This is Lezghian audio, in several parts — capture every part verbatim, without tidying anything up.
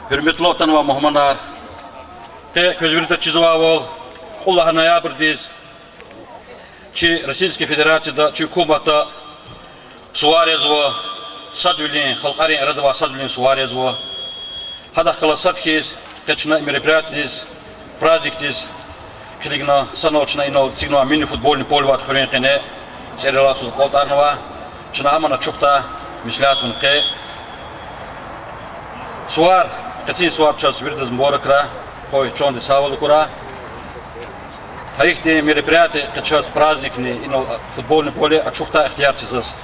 Гьуьрметлу атанвай мугьманар, къе квез вирида чизвайвал, кьуд лагьай ноябрдиз чи Российский Федерацияда, чи гьукуматда сувар язва, садвилин, халкьарин арада авай садвилин сувар язва. Гьадахъ галаз сад хьиз, къе чна и мероприятиедиз, праздникдиз килигна, санал чна инал эцигнавай мини-футбольный поле авайди хуьруьн къене, ЦӀерелай цаз акьалтӀарнава, чна гьамни ачухдай меслят авуна къе. Сувар, къенин сувар чаз виридаз мубаракрай, къуй чандин сагъвал акурай. Гьа ихьтин мероприятие, къе чаз праздникни, инал футбольный поле ачухдай ихтияр це заз.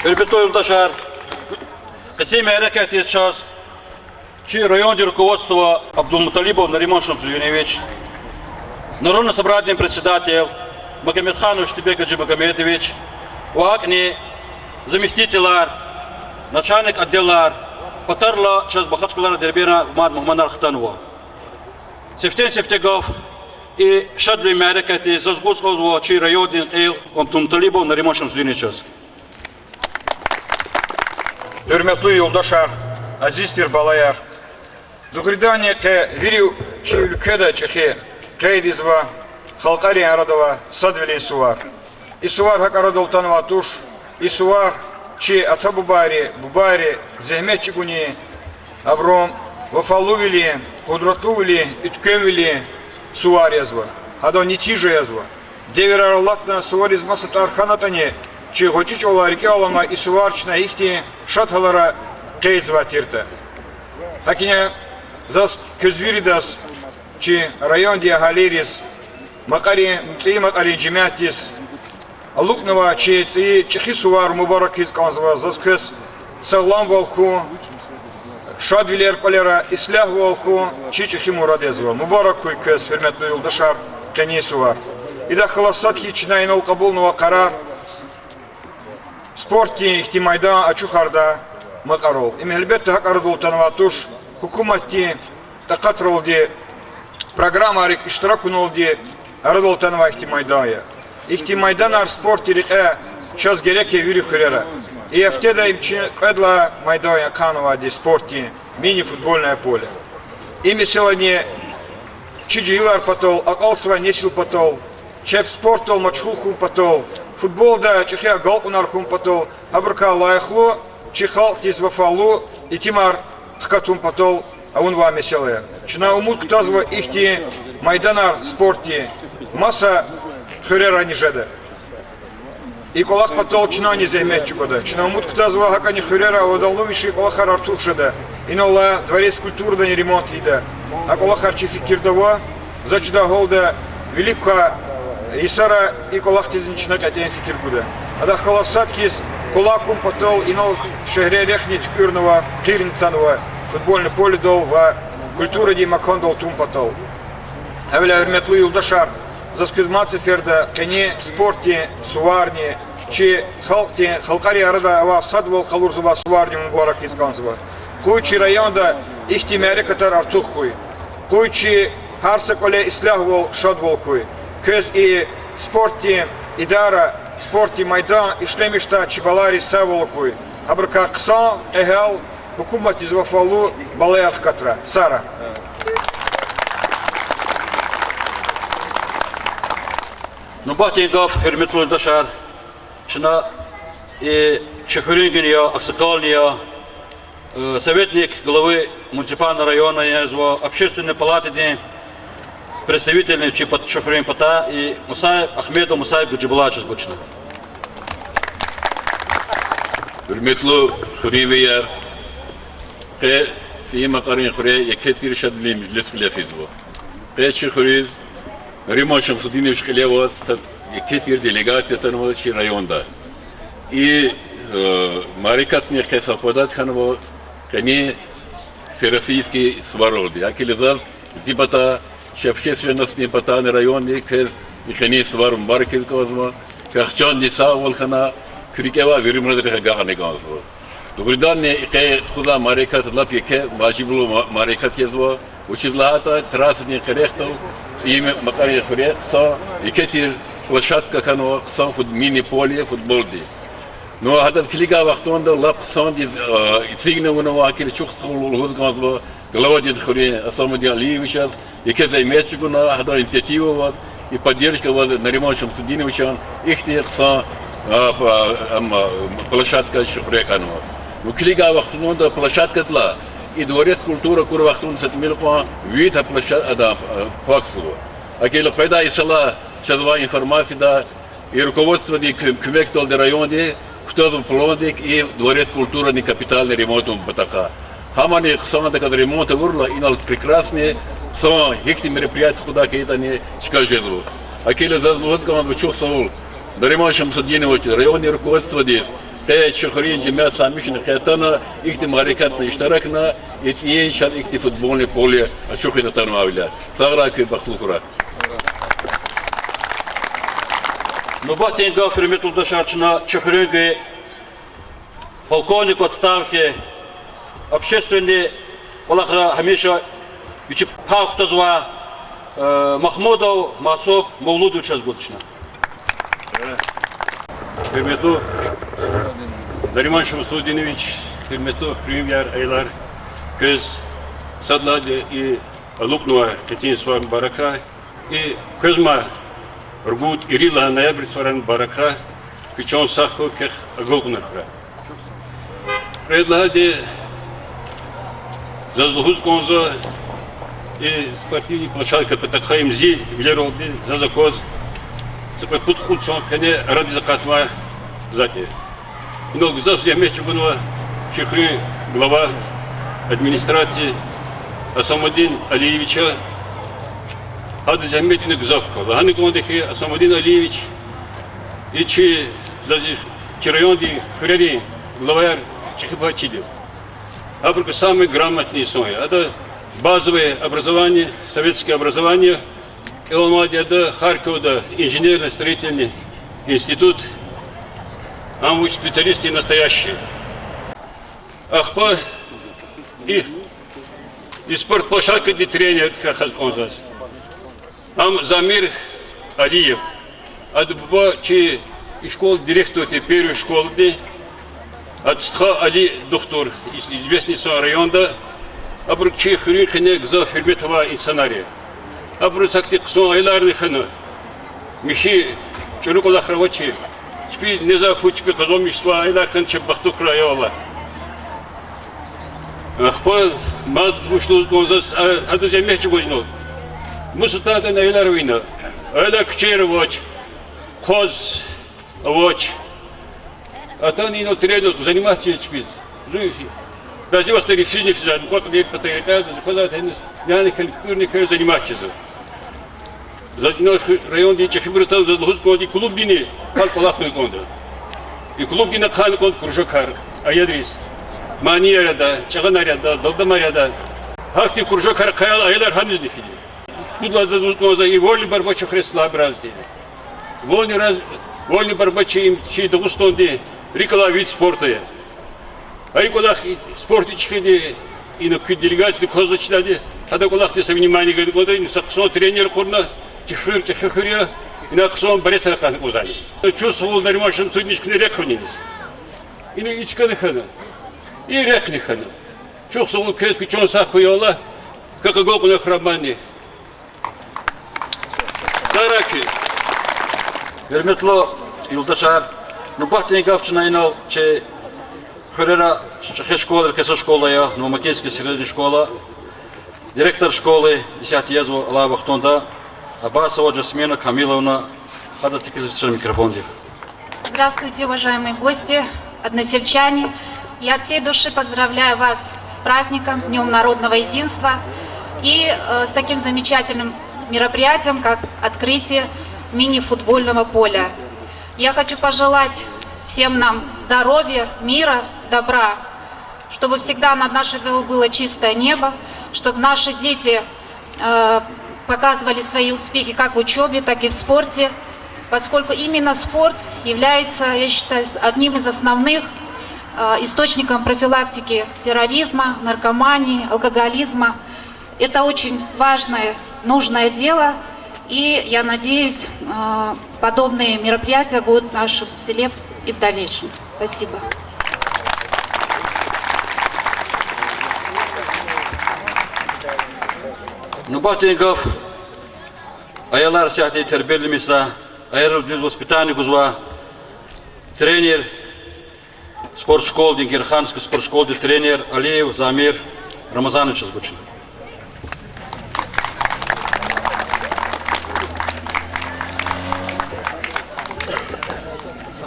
Гьуьрметлу юлдашар, къенин мярекатдиз чаз Чи райондин руководство, Абдулмуталибов Нариман Шамсудинович, Народный собранидин председатель Магомедханов Штибек Гаджимагомедович ва гьакӀни заместителар, начальник отделар, патарилай чаз Махачкъалара, Дербентара мад мугьманар хтанва. Сифтени-сифте гаф, и шадвилин мярекатдиз заз гуз кӀанзава чи райондин кьил Абдулмуталибов Нариман Шамсудиновичаз. Гьуьрметлу юлдашар, азиз тир балаяр! Дугъриданни, къе вири чи уьлкведа чӀехи къейд ийизва халкьарин арада авай садвилин сувар. И сувар гьакӀ арадал атанвай туш, и сувар чи ата-бубайри, бубайри зегьмет чӀугунин, абурун вафалувилин, къудратлувилин, уьтквемвилин сувар язва. Гьадан нетижа язва. Девирар алатна, сувариз маса тӀвар хьанатӀани, чи гъвечӀи чӀавалай рикӀел алама, и сувар чна ихьтин шад гьалара къейдзавай тиртӀа. ГьакӀни заз квез виридаз, чи райондин агьалийриз, Макьарин, ЦӀийи Макьарин жемятдиз алукӀнавай чи ЦӀийи чӀехи сувар мубарак ийиз кӀанзава. Заз квез сагъламвал хьун, шадвилер кӀвалера ислягьвал хьун чи чӀехи мурад язва. Мубарак хьуй квез, гьуьрметлу юлдашар, къенин сувар. Идахъ галаз сад хьиз чна инал кьабулнавай къарар спортдин ихьтин майдан ачухардай Макьарал. Им гьелбетда гьакӀ арадал атанвай туш, гьукуматдин такьатралди, программайрик иштиракуналди арадал атанвай ихьтин майдан я. Ихьтин майданар спортдин рекье чаз герек я вири хуьрера. И гьафтеда им чи кьвед лагьай майдан я ахъайнавайди спортдин, мини-футбольное поле. И месэлани чи жегьилар патал, акьалтзавай несил патал, чеб спортдал машгъул хьун патал, футболда чӀехи агалкьунар хьун патал, гьабурукай лайихлу, чи халкьдиз вафалу итимар хкатун патал авунвай месэла я. Чна умуд кутазва ихьтин майданар спортдин маса хуьрерани жеда. И кӀвалах патал чнани зегьмет чӀугвада. Чна умуд кутазва гьакӀани хуьрера авайвал вичин кӀвалахар артух жеда. Иналай дворец культурадани ремонт ийида. А кӀвалахар чи фикирда ава. За чидай гьалда, вилик квай йисара и кӀвалахдизни чна кьетӀен фикир гуда. Адахъ галаз сад хьиз кӀвалах хьун патал инал шегьре рехъни туькӀуьрнава, къирни цанва футбольный поледал ва культурадин макандал тун патал. Гьавиляй, гьуьрметлу юлдашар, заз квез мад сеферда къенин спортдин суварни, чи халкьдин, халкьарин арада авай садвал къалурзавай суварни мубарак ийиз кӀанзава. Къуй чи районда ихьтин мярекатар артух хьуй. Къуй чи гьар са кӀвале ислягьвал, шадвал хьуй. Квез и спортдин идара, спортдин майдан ишлемишдай чи балайриз сагъвал хьуй. Абурукай хъсан, кьегьал, гьукуматдиз вафалу балаяр хкатрай. Сагърай. Нубатдин гаф, гьуьрметлу юлдашар, чна и чи хуьруьнгни я, агъсакъални я, э, советник главы муниципального района язва, общественный палатадин представительни чи пат-, чи хуьруьн патай, и Мусаев, Ахмедов Мусаев Гаджибулатович язва чна. Гьуьрметлу хуьруьнвияр, къе ЦӀийи Макьарин хуьре еке тир шадвилин межлис кьиле физва. Къе чи хуьруьз Нариман Шамсудинович кьиле аваз са еке тир делегация атанва чи районда. И, э, мярекатни къе совпадать хьанва къенин всероссийский суваралди. ГьакӀ хьайила заз зи патай, чи общественностдин патайни, райондин, квез и къенин сувар мубарак ийиз кӀанзава, квехъ чандин сагъвал хьана, куь рикӀе авай вири мурадрихъ агакьна кӀанзава. Дугъриданни, и къе тухузвай мярекат лап еке важиблу ма-, мярекат язва, вучиз лагьайтӀа трассадин къерехдал ЦӀийи Макьарин хуьре хъсан еке тир площадка хьанва, хъсан фут-, мини-поле футболдин. Ну, гьадаз килигай вахтунда лап хъсандиз, а, эцигна авунва, гьакӀ хьайила чухсагъул лугьуз кӀанзава главадиз, хуьруьн, Асамудин Алиевичаз, еке зегьмет чӀугуна гьадан инициатива аваз, и поддержка аваз Нариман Шамсудиновичан ихьтин хъсан, а, п-, ам, а, площадка чи хуьре хьанва. Ну, килигай вахтунда площадкадилай и дворец культуры акурай вахтунда са тӀимил кьван вид гьа площа-, адан, а, квахьзава. ГьакӀ хьайила къведай йисалай чаз авай информацияда, и руководстводин куь-, куьмекдалди районди кутазва пландик и дворец культурадин капитальный ремонт авун патахъай. Гьамани хъсандаказ ремонт авурла, инал прекрасный, хъсан гьихьтин мероприятие тухудай хьайитӀани чка жезва. ГьакӀ хьайила заз лугьуз кӀанзава чухсагъул Нариман Шамсудинович, райондин руководстводиз, Къе чи хуьруьн жемят са михьна къе атана, ихьтин мярекатда иштиракна, и цӀийи чаз ихьтин футбольный поле ачухиз атанвайвиляй. Сагърай куьн, бахтлу хьурай. Нубатдин гаф, гьуьрметлу юлдашар, чна чи хуьруьнви полковник в отставке, общественный кӀвалахра гьамиша вичи пай кутазвай, э, Махмудов Масуб Мавлудовичаз гуда чна. Гьуьрметлу Нариман Шамсудинович, гьуьрметлу хуьруьнвияр, аялар, квез сад лагьайди и алукьнавай къенин сувар мубаракрай. И къвезмай ругуд, ири лагьай ноябрь суварар мубаракрай, куь чан сагъ хьуй, квехъ агалкьунар хьурай. Кьвед лагьайди, заз лугьуз кӀанзава, и спортивный площадка патахъай им зи вилералди заз акваз, са кьве-пуд-кьуд йисан къене арадиз акъатнавай затӀ я. Инал гзаф зегьмет чӀугунва чи хуьруьн глава администрации Асамудин Алиевича. Гьадан зегьмет ина гзаф ква. Лагьана кӀанда хьи, Асамудин Алиевич, и чи, заз и чи райондин хуьрерин главаяр чӀехи пад чида. Абурукай самый грамотный инсан я. Ада базовое образование, советское образование, кӀелнавайди ада Харьковда инженерно-строительный институт, ам вуч специалист я настоящий. Ахпа и, и спортплощадкадин тренердикай хаз кӀанзава заз. Ам Замир Алиев. Адан буба чи и школадин директор тир, первый школадин. Адан стха Али духтур, из-, известный инсан районда. Абуру чи хуьруьн къене гзаф гьуьрмет авай инсанар я. Абуруз гьахьтин хъсан аяларни хьана, михьи, чӀуру кӀвалахар авачир. Чпи неза фу, чпи къазанмишзавай аялар хьана, чеб бахтлу хьурай, я Аллагь. Ахпа мад вуч лугьуз кӀанзава заз, а, гьадаз зегьмет чӀугваз инал. Мус атана аялар ава ина. Аялар куьчейра авач, хъваз авач. Атана инал тренер заниматься жез чпиз. Зун бязи вахтара йифизни физва, мукьва-кьилийрин патарикай заз аквазвайди гьаниз, няни хьана, куьрни хьана заниматься жезва. Заз ина ху-, райондин чӀехибуру атана, заз лугьуз кӀанда, и клубдини гьакӀ кӀвалахна кӀанда. И клубдин ахъайна кӀанда кружокар аялриз. Манияр ада, чӀагъанар ада, далдамар ада. Гьахьтин кружокар ахъаяйла, аялар гьанизни фида. Пуд лагьай заз лугьуз кӀанзава, и вольный борьба чи хуьре слабый я. Вольный раз-, вольный борьба чи, чи Дагъустандин рикӀ алай вид спорта я. Гьа и кӀвалах и спорт чӀехиди, ина куь делегацияди кваз алачирди, гьадан кӀвалахдиз са внимание гана кӀанда, ина са хъсан тренер акъудна, чи хуьр чӀехи хуьр я, ина хъсан борецар акъатна кӀанзавайди. Чухсагъул, Нариман Шамсудинович, куьне рехъ авуниз. Ина и чкани хьана, и рехъни хьана. Чухсагъул квез, куь чан сагъ хьуй, я Аллагь, квехъ агалкьунар хьурай мадни. Сагърай куьн. Гьуьрметлу юлдашар, нубатдин гаф чна инал чи хуьрера чӀехи школайрикай са школа я, Новомакинская средняя школа. Директор школы исятда язва алай вахтунда, Абасова Жасмина Камиловна, гьадаз текизва чна микрофонди. Здравствуйте, уважаемые гости, односельчане. Я от всей души поздравляю вас с праздником, с Днём народного единства и, э, с таким замечательным мероприятием, как открытие мини-футбольного поля. Я хочу пожелать всем нам здоровья, мира, добра, чтобы всегда над нашей головой было чистое небо, чтобы наши дети, э, показывали свои успехи как в учёбе, так и в спорте, поскольку именно спорт является, я считаю, с-, одним из основных, э, источником профилактики терроризма, наркомании, алкоголизма. Это очень важное, нужное дело, и я надеюсь, э, подобные мероприятия будут в нашем селе и в дальнейшем. Спасибо. Нубатдин гаф аялар сятда тербияламишзавай, аялрал дуьз воспитание гузвай тренер, спортшколадин, Герхановский спортшколадин тренер Алиев Замир Рамазановичаз гуда чна.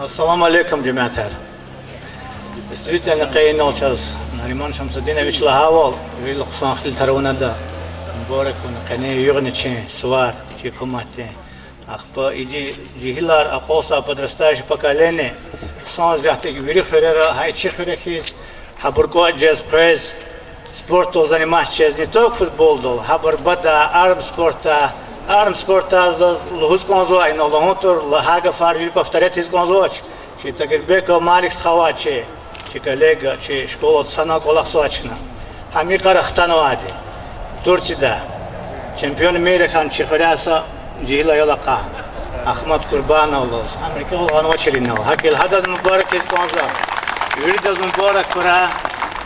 Ассаламу алейкум, жемятар. Действительно, къе инал чаз Нариман Шамсудинович лагьайвал, вил хъсан хилитар авунвайди, мубарак авуна, къенин югъни чи сувар, чи гьукуматдин. Ахпа иди жегьилар акъвазва, подрастающее поколение, хъсан исятда вири хуьрера, гьа и чи хуьре хьиз, гьабур кӀватӀ жез, къвез, спортдал заниматься жез, не только футболдал, гьа борьбада, армспортда, армспортда заз лугьуз кӀанзава, инал лагьун тур, лагьай гафар вири повторять ийиз кӀанзавач. Чи Тагирбеков Малик стха авай чи, чи коллега, чи школада санал кӀвалахзавай чна. Гьам йикъара хтанвайди. Турцияда чемпион мира хьана чи хуьряй са жегьил аял акъатна, Ахмад Курбанов лугьуз. Гьам рикӀел гъанвачир инал. ГьакӀ хьайила гьадаз мубарак ийиз кӀанзава. Виридаз мубарак хьурай.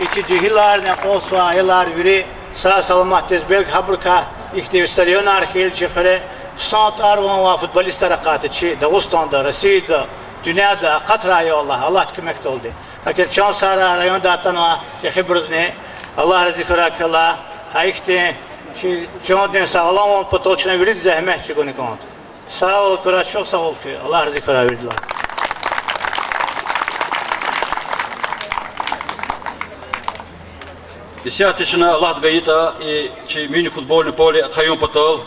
И чи жегьиларни, акъвазвай аялар вири сагъ-саламатдиз, белки гьабурукай ихьтин стадионар хьайила чи хуьре, хъсан тӀвар-ван авай футболистар акъатда чи Дагъустанда, Россияда, дуьньяда акъатрай, я Аллагь, Аллагьдин куьмекдалди. ГьакӀ хьайила чан сагърай, райондай атанвай чӀехибурузни Аллагь рази хьурай квелай, гьа ихьтин чи чандин сагъламвал патал чна вирида зегьмет чӀугуна кӀанда. Сагъвал хьурай, чухсагъул хьуй, Аллагь рази хьурай виридалай. Исятда чна Аллагьди гайитӀа, и чи мини-футбольное поле къаюм патал,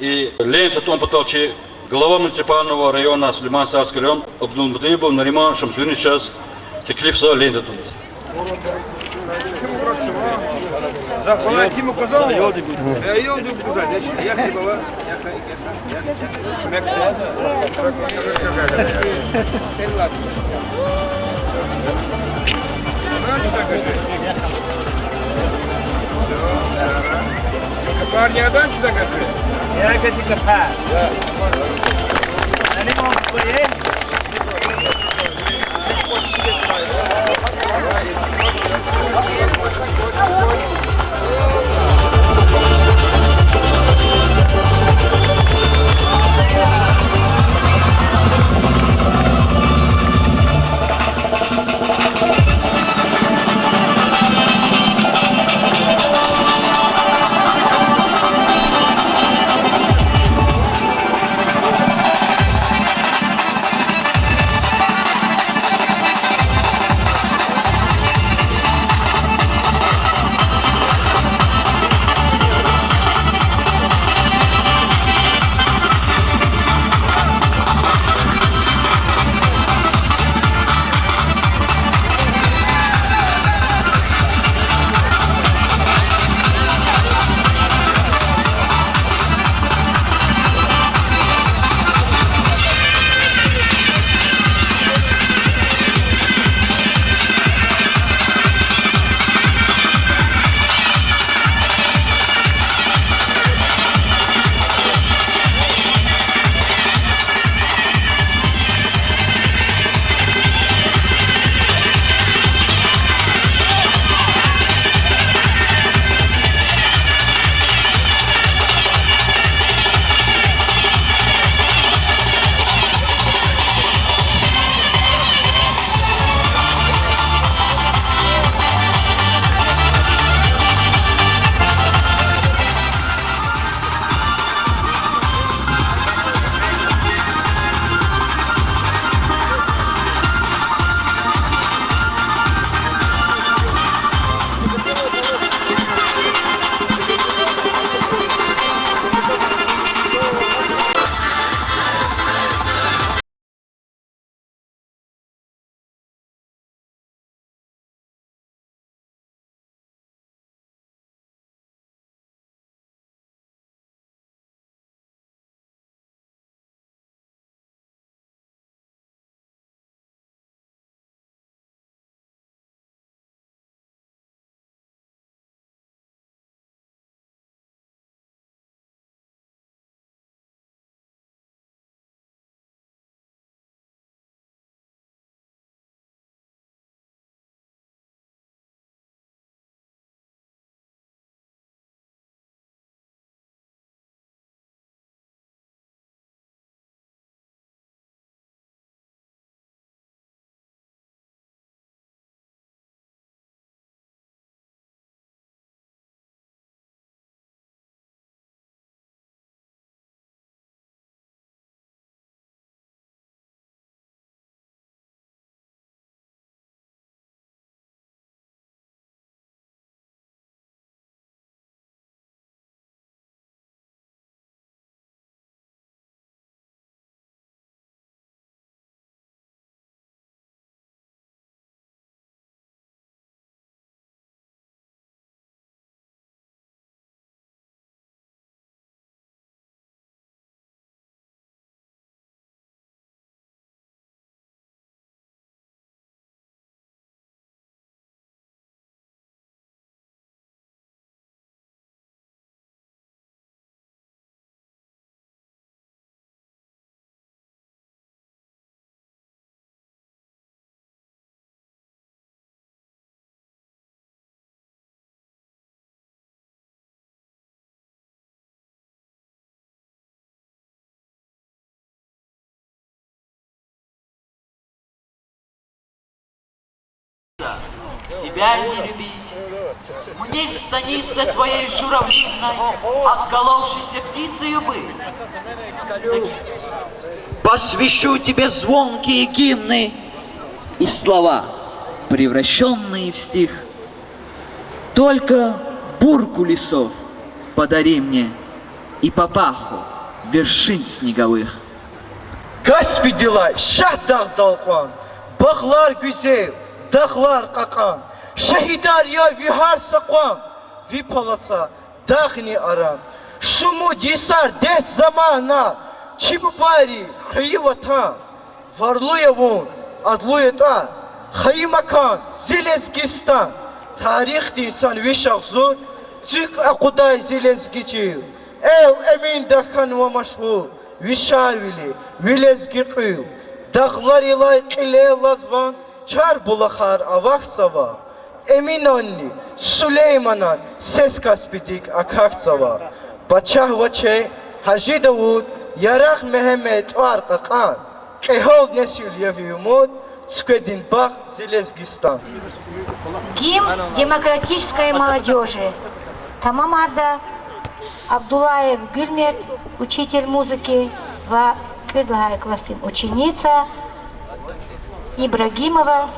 и лента тун патал чи глава муниципального района Сулейман-Стальский район Абдулмуталибов Нариман Шамсудиновичаз теклифзава лента туниз. Захвалай ким указал? Э, ёлди указал, я, я тебе говорю. Парни, адам чида гажи? Я гажи капа. Тебя не любить. Мне в станице твоей журавлиной отголовшейся птицею быть. Дагест-, Посвящу тебе звонкие гимны и слова, превращённые в стих. Только бурку лесов подари мне и папаху вершин снеговых. Каспидилай Шагьдагъдал кьван, багълар гуьзел, дагълар кьакьан, шагьидар я ви гьар са къван, ви палацар дагъни аран. Шумуд йисар дегь замана, чи бубайрин хвейи ватан. Варлу я вун, адлу ятӀа, хайи макан, зи Лезгистан. Тарихдин сан виш агъзур цуьк акъудай зи лезги чил, эл Эминда хьанва машгьур ви шарвили, ви лезги кьуьл. Дагъларилай кьилел алаз ван, чар булахар авахьзава. Эминанни Сулейманан сес Каспидик акахьзава. Пачагьваче Гьажи Давуд, Ярагъ Мегьамед тӀвар кьакьан, кьегьал несил я ви умуд, цуькведин багъ зи Лезгистан. Гимн демократической молодёжи тамамарда Абдуллаев Гуьлмет, учитель музыки, ва кӀуьд лагьай классдин ученица Ибрагимова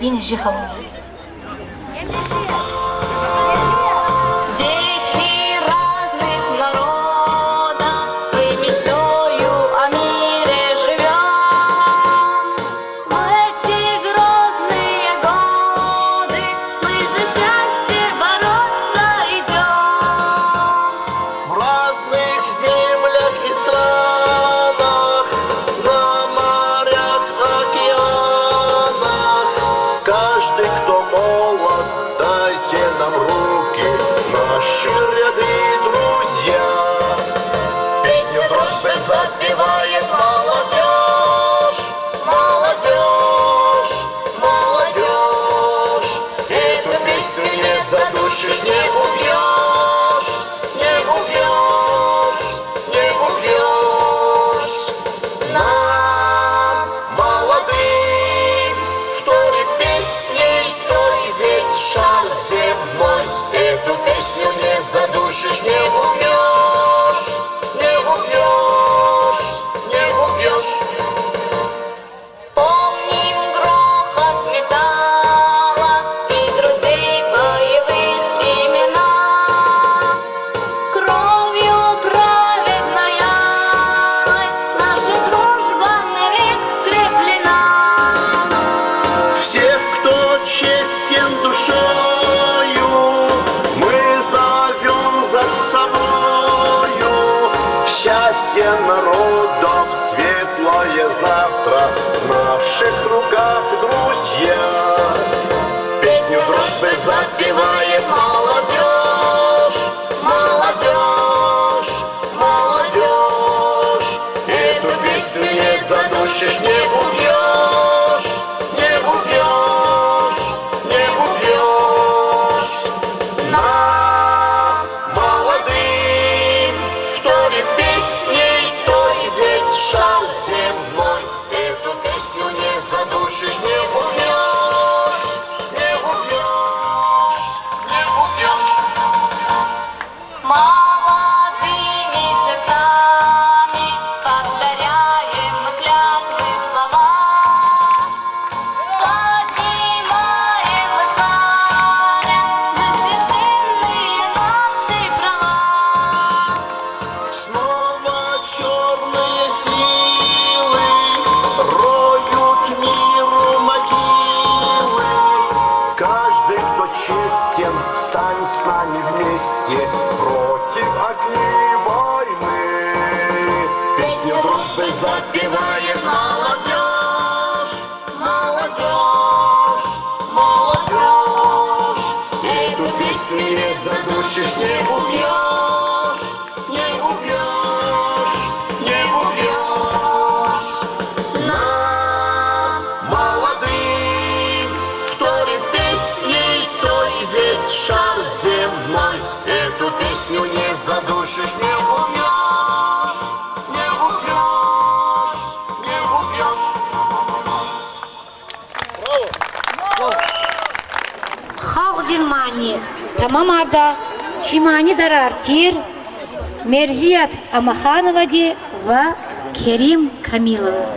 Инжи халу. Дети разных народов, мы мечтою о мире живём. В эти грозные годы мы за счастье бороться идём. В разных землях и странах, на морях, океанах, каждый, кто молод, дайте нам руки, наши ряды, друзья. Песню дружбы запевает молодёжь, молодёжь, молодёжь. Эту песню не задушишь, не убьёшь, не убьёшь, не убьёшь. Нам, молодым, вторит песней той весь шар земной. Эту песню не задушишь, не убьёшь, не убьёшь, не убьёшь. Помним грохот металла и друзей боевых имена. Кровью праведной алой наша дружба навек скреплена. Всех, кто честен душою, мы зовём за собою. Счастье народов, светлое завтра в наших руках, друзья. Песню дружбы запевает молодёжь, молодёжь, молодёжь. Эту песню не задушишь, не убьёшь, не убьёшь, не убьёшь. Нам, молодым, вторит песней той весь шар земной. Эту песню не задушишь, не убьёшь, не убьёшь, не убьёшь. Молодыми сердцами повторяем мы клятвы, слова. Поднимаем мы знамя за священные наши права. Снова чёрные силы роют миру могилы. Каждый, кто честен, стань с нами вместе против огней войны. Песню дружбы запевает молодёжь, молодёжь, молодёжь. Эту песню не задушишь, не убьёшь, не убьёшь, не убьёшь. Нам, молодым, вторит песней той весь шар земной. Эту песню не задушишь, не убьёшь, не убьёшь, не убьёшь. Браво! Тамамарда чи манидарар тир Мерзият Амахановади ва Керим Камилова.